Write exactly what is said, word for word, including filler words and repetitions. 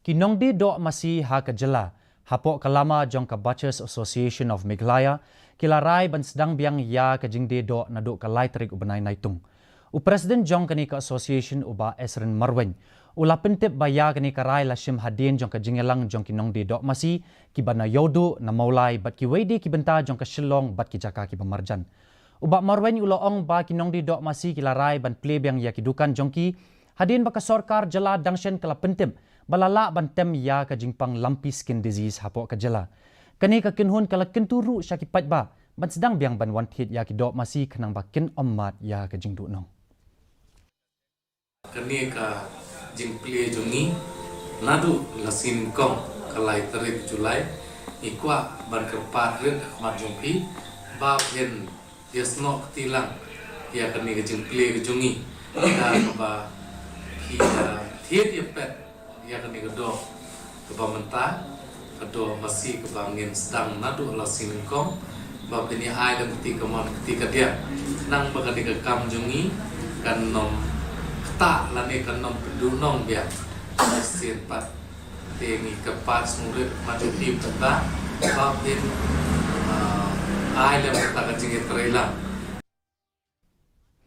Ki nongdie doh masi ha ka jylla, hapoh ka lama jong ka Butchers Association of Meghalaya, ki la rai ban sdang biang ïa ka jingdie doh naduh ka lai tarik u bnai Naitung. U President jong kane ka association, u Bah Esrin Marwein, u la pyntip ba ïa kane ka rai la shim hadien jong ka jingïalang jong ki nongdie doh masi, kiba na Ïewduh, na Mawlai bad kiwei de ki bynta jong ka Shillong bad ki jaka kiba marjan. U Bah Marwein u la ong ba ki nongdie doh masi ki la rai ban plie biang ïa ki dukan jong ki, hadien ba ka sorkar jylla dang shen ka la pyntip ba la lah ban tem ïa ka jingpang lumpy skin disease hapoh ka jylla. Kane ka kynhun ka la kyntu ruh sha ki paidbah ban sdang biang ban wan thied ïa ki doh masi khnang ba kin ym mad ïa ka jingduhnong. Kane ka jingplie jong ngi naduh la sien kong ka lai tarik July, ngi kwah ban kyrpad rit ha khmat jong phi ba phin ïasnoh kti lang ïa kane ka jingplie ka jong ngi, da kaba phi ïa thied ïa pet ïa kane ka doh kaba mynta, ka doh masi kaba ngin sdang naduh la sien kong, ba phin ïa ai da kti kamon kti kadiang, khnang ba kane ka kam jong ngi kan ym ktah lane kan ym pynduhnong biang shisien pat. Te ngi kyrpad sngewrit ha khmat jong phi mynta ba phin, ah, ai lem kata ka jingïatreilang